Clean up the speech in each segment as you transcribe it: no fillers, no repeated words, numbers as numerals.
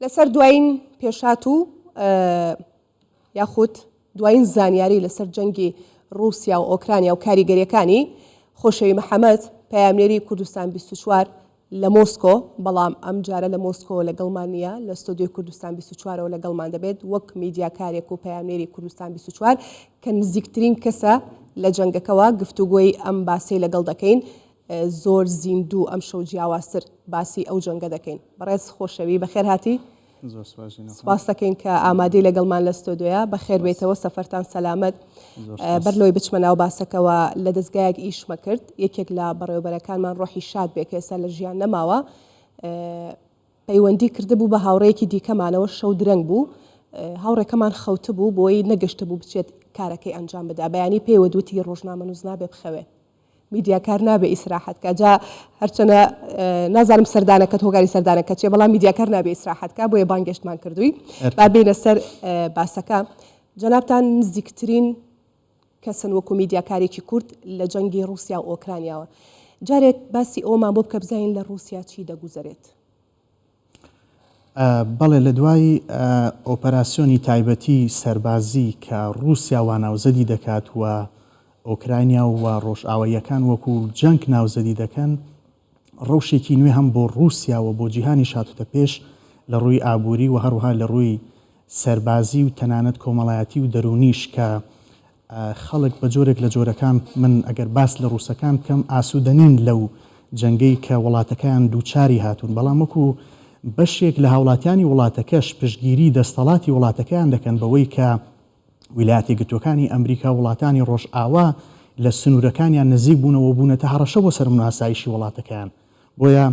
لەسەر دوایین پێشهات و یاخود دوایین زانیاری لەسەر جەنگی ڕووسیا و ئۆکرانیا و کاریگەریەکانی، خۆشەوی محەمەد، پەیامنێری کوردستان 24 لە مۆسکۆ، بەڵام ئەمجارە لە مۆسکۆوە لەگەڵمان نییە، لە ستۆدیۆی کوردستان 24ەوە لەگەڵمان دەبێت وەک میدیاکارێک و پەیامنێری کوردستان 24 کە نزیکترین کەسە لە جەنگەکەوە گفتوگۆی ئەم باسەی لەگەڵ دەکەین. زۆر زیندوو ئەمشەو جیاوازتر باسی ئەو جەنگە دەکەین. بەڕێز خۆشەوی بەخێر هاتی. زۆر سپاس ژینا خان. سپاس دەکەین کە ئامادەی لەگەڵمان لە ستۆدیۆیە. بەخێر بێیتەوە، سەفەرتان سەلامەت. زۆر سپاس. بەر لەوەی بچمە ناو باسەکەوە لە دەزگایەک ئیشمە کرد، یەکێک لە بەڕێوەبەرەکانمان ڕۆحی شاد بێ کە ئێستا لە ژیان نەماوە، پەیوەندی کردبوو بە هاوڕێیەکی دیکەمانەوە، شەو درەنگ بوو، هاوڕێکەمان خەوتبوو بۆی نەگەشتبوو بچێت کارەکەی ئەنجام بدا، بەیانی پێی وت وتی ڕۆژنامەنووس نابێ بخەوێ. میدیاکار نابێ ئیسراحەت کا جا هەرچەنە نازانم سەردانەکەت هۆکاری سەردانەکە چیە بەڵام میدیاکار نابێ ئیسراحەت کا بۆیە بانگێشتمان کردووی با بێینە سەر باسەکە جەنابتان نزیکترین کەسن وەکو میدیاکارێکی کورد لە جەنگی ڕووسیا و ئۆکرانیاوە جارێک باسی ئەومان بۆ بکە بزانین لە ڕووسیا چی دەگوزەرێت. بەڵێ لە دوای ئۆپەراسیۆنی تایبەتی سەربازی کە ڕووسیا وا ناوزەدی دەکات و ئۆکرانیا و ڕۆژئاواییەکان وەکو جەنگ ناوزەدی دەکەن، ڕەوشێکی نوێ هەم بۆ ڕووسیا و بۆ جیهانیش هاتووتە پێش لە ڕووی ئابووری و هەروەها لە ڕووی سەربازی و تەنانەت کۆمەڵایەتی و دەروونیش کە خەڵک بە جۆرێک لە جۆرەکان، من ئەگەر باس لە ڕووسەکان بکەم، ئاسوودە نین لەو جەنگەی کە وڵاتەکەیان دووچاری هاتوون، بەڵام وەکو بەشێک لە هاوڵاتیانی وڵاتەکەش پشتگیری دەستەڵاتی وڵاتەکەیان دەکەن بەوەی کە ویلایەتیەکگرتووەکانی ئەمریکا و وڵاتانی ڕۆژئاوا لە سنوورەکانیان نزیک بوونەوە و بوونەتە هەڕەشە بۆ سەر ئاسایشی وڵاتەکەیان. بۆیە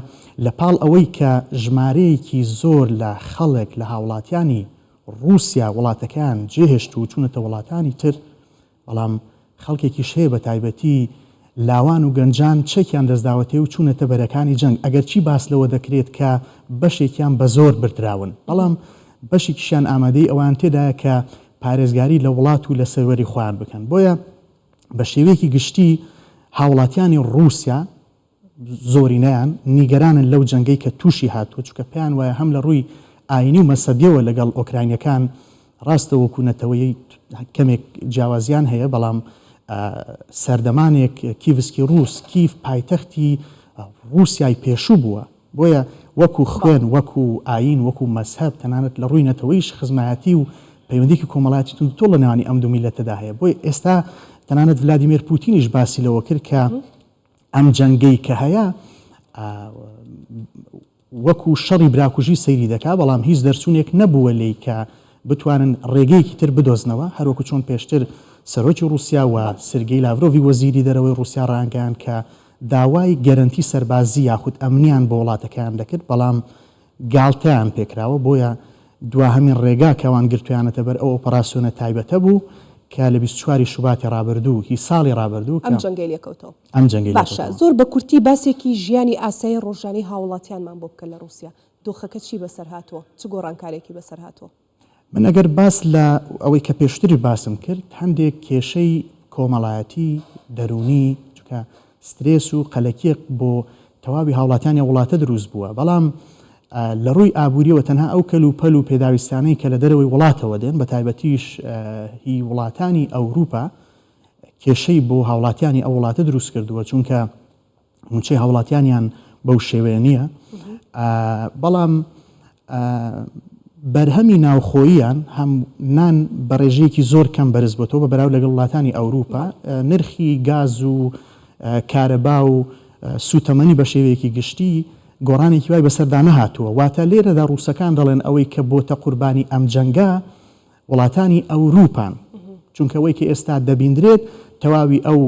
لە پاڵ ئەوەی کە ژمارەیەکی زۆر لە خەڵک لە هاوڵاتیانی ڕووسیا وڵاتەکەیان جێهێشت و چوونەتە وڵاتانی تر، بەڵام خەڵکێکیش هەیە بە تایبەتی لاوان و گەنجان چەکیان دەستداوەتێ و چوونەتە بەرەکانی جەنگ، ئەگەرچی باس لەوە دەکرێت کە بەشێکیان بە زۆر بردراون، بەڵام بەشێکیشیان ئامادەیی ئەوەیان تێدایە کە پارێزگاری لە وڵات و لە سەروەری خۆیان بکەن. بۆیە بە شێوەیەکی گشتی هاوڵاتیانی ڕووسیا زۆرینەیان نیگەرانن لەو جەنگەی کە تووشی هاتووە، چونکە پێیان وایە هەم لە ڕووی ئایینی و مەزهەبییەوە لەگەڵ ئۆکراینییەکان ڕاستە وەکوو نەتەوەیی کەمێک جیاوازییان هەیە، بەڵام سەردەمانێک کیڤسکی ڕووس، کیڤ پایتەختی ڕووسیای پێشوو بووە، بۆیە وەکوو خوێن، وەکوو ئایین، وەکوو مەزهەب، تەنانەت لە ڕووی نەتەوەییش خزمایەتی و پەیوەندییەکی کۆمەڵایەتی توندوتۆڵ لە نێوانی ئەم دوو میللەتەدا هەیە. بۆیە ئێستا تەنانەت ڤلادیمێر پوتینیش باسی لەوە کرد کە ئەم جەنگەی کە هەیە وەکو شەڕی براکوژی سەیری دەکا، بەڵام هیچ دەرچوونێک نەبووە لێی کە بتوانن ڕێگەیەکی تر بدۆزنەوە، هەروەکو چۆن پێشتر سەرۆکی ڕووسیا و سرگەی لاڤرۆڤی وەزیری دەرەوەی ڕووسیا ڕایانگەیاند کە داوای گەرەنتی سەربازی یاخود ئەمنیان بۆ وڵاتەکەیان دەکرد، بەڵام گاڵتەیان پێکراوە، بۆیە دواهەمین ڕێگا کە ئەوان گرتویانەتە بەر ئەو ئۆپەراسیۆنە تایبەتە بوو کە لە 24 ی شوباتی ڕابردوو هی ساڵی ڕابردوو کە ئەم جەنگەی لێکەوتەوە. ئەم جەنگەی باشە لێکەوتەوە. زۆر بە کورتی باسێکی ژیانی ئاسایی ڕۆژانەی هاوڵاتیانمان بۆ بکە لە ڕووسیا، دۆخەکە چی بەسەر هاتووە؟ چ گۆڕانکارێکی بەسەر هاتووە؟ من ئەگەر باس لە ئەوەی کە پێشتریش باسم کرد هەندێک کێشەی کۆمەڵایەتی، دەروونی، چونکە سترێس و قەلەکیەک بۆ تەواوی هاوڵاتیانی ئەو وڵاتە دروست بووە، بەڵام لە ڕووی ئابووریەوە تەنها ئەو کەل و پەل و پێداویستانەی کە لە دەرەوەی وڵاتەوە دێن بە تایبەتیش هی وڵاتانی ئەوروپا کێشەی بۆ هاوڵاتیانی ئەو وڵاتە دروست کردووە، چونکە موچەی هاوڵاتیانیان بەو شێوەیە نییە بەڵام بەرهەمی ناوخۆییان هەم نان بە ڕێژەیەکی زۆر کەم بەرز بۆتەوە بە بەراورد لەگەڵ وڵاتانی ئەوروپا نرخی گاز و کارەبا و سوتەمەنی بە شێوەیەکی گشتی گۆڕانێکی وای بەسەردا نەهاتووە واتە لێرەدا ڕووسەکان دەڵێن ئەوەی کە بۆتە قوربانی ئەم جەنگە وڵاتانی ئەوروپان، چونکە ئەوەی کە ئێستا دەبیندرێت تەواوی ئەو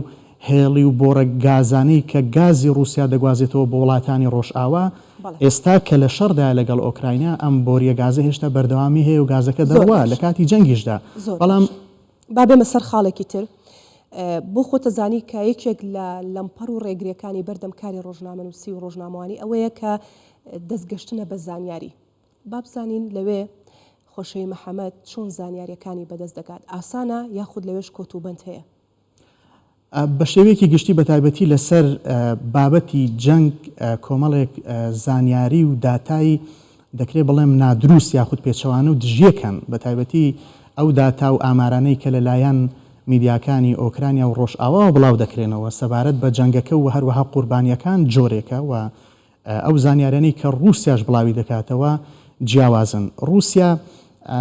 هێڵی و بۆڕە گازانەی کە گازی ڕوسیا دەگوازێتەوە بۆ وڵاتانی ڕۆژئاوا، ئێستا کە لە شەڕدایە لەگەڵ ئۆکراینا ئەم بۆریە گازە هێشتا بەردەوامی هەیە و گازەکە دەڕوا لە کاتی جەنگیشدا، بەڵام. با بێمە سەر خاڵێکی تر، بۆ خۆت دەزانی کە یەکێک لە لەمپەڕ و ڕێگریەکانی بەردەم کاری ڕۆژنامەنووسی و ڕۆژنامەوانی ئەوەیە کە دەستگەشتنە بە زانیاری. با بزانین لەوێ خۆشەوی محەمەد چۆن زانیاریەکانی بەدەست دەگات ئاسانە یاخود لەوێش کۆت و بەند هەیە؟ بە شێوەیەکی گشتی بە تایبەتی لەسەر بابەتی جەنگ کۆمەڵێک زانیاری و داتای. دەکرێت بڵێم نادروست یاخود پێچەوانە و دژیەکەن، بەتایبەتی ئەو داتا و ئامارانەی کە لەلایەن میدیاکانی ئۆکرانیا و ڕۆژئاواوە بڵاو دەکرێنەوە سەبارەت بە جەنگەکە و هەروەها قوربانییەکان جۆرێکە و ئەو زانیاریانەی کە ڕووسیاش بڵاوی دەکاتەوە جیاوازن. ڕووسیا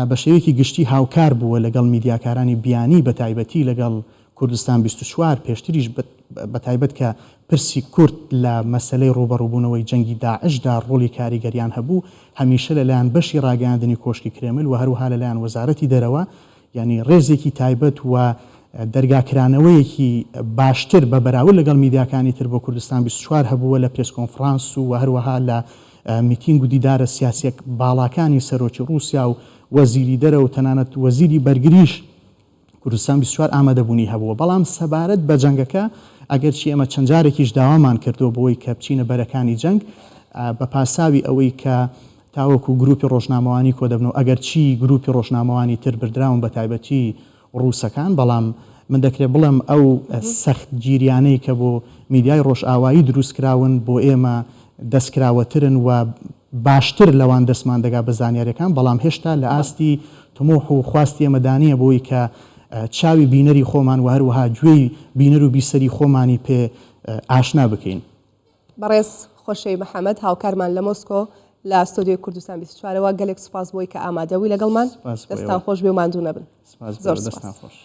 بە شێوەیەکی گشتی هاوکار بووە لەگەڵ میدیاکارانی بیانی بەتایبەتی لەگەڵ کوردستان 24 پێشتریش بەتایبەت کە پرسی کورد لە مەسەلەی ڕووبەڕووبوونەوەی جەنگی داعشدا ڕۆڵی کاریگەریان هەبوو هەمیشە لەلایەن بەشی ڕاگەیاندنی کۆشکی کرێمل و هەروەها لەلایەن وەزارەتی دەرەوە یانی ڕێزێکی تایبەت و دەرگا کرانەوەیەکی باشتر بە بەراورد لەگەڵ میدیاکانی تر بۆ کوردستان 24 هەبووە لە پرێس کۆنفڕانس و هەروەها لە میتینگ و دیدارە سیاسیە باڵاکانی سەرۆکی ڕووسیا و وەزیری دەرەوە و تەنانەت وەزیری بەرگریش کوردستان 24 ئامادەبوونی هەبووە. بەڵام سەبارەت بە جەنگەکە ئەگەرچی ئێمە چەند جارێکیش داوامان کردووە بۆی کە بچینە بەرەکانی جەنگ بە پاساوی ئەوەی کە تاوەکو گروپی ڕۆژنامەوانی کۆدەبنەوە، ئەگەرچی گروپی ڕۆژنامەوانی تر بردراون بەتایبەتی ڕووسەکان، بەڵام من دەکرێت بڵێم ئەو سەختگیریانەی کە بۆ میدیای ڕۆژئاوایی دروستکراون بۆ ئێمە دەستکراوەترن و باشتر لەوان دەستمان دەگات بە زانیاریەکان، بەڵام هێشتا لە ئاستی تموح و خواستی ئێمەدا نییە بۆی کە چاوی بینەری خۆمان و هەروەها گوێی بینەر و بیسەری خۆمانی پێ ئاشنا بکەین. بەڕێز خۆشەوی محەمەد هاوکارمان لە مۆسکۆ لە ستۆدیۆی کوردستان 24ەوە گەلێک سوپاس بۆی کە ئامادەبووی لەگەڵمان. سپاس بۆ دەستان ئێوە. خۆش بێ و ماندوو نەبن. سپاس بۆ زۆر ئێوە. سپاس. دەستان خۆش.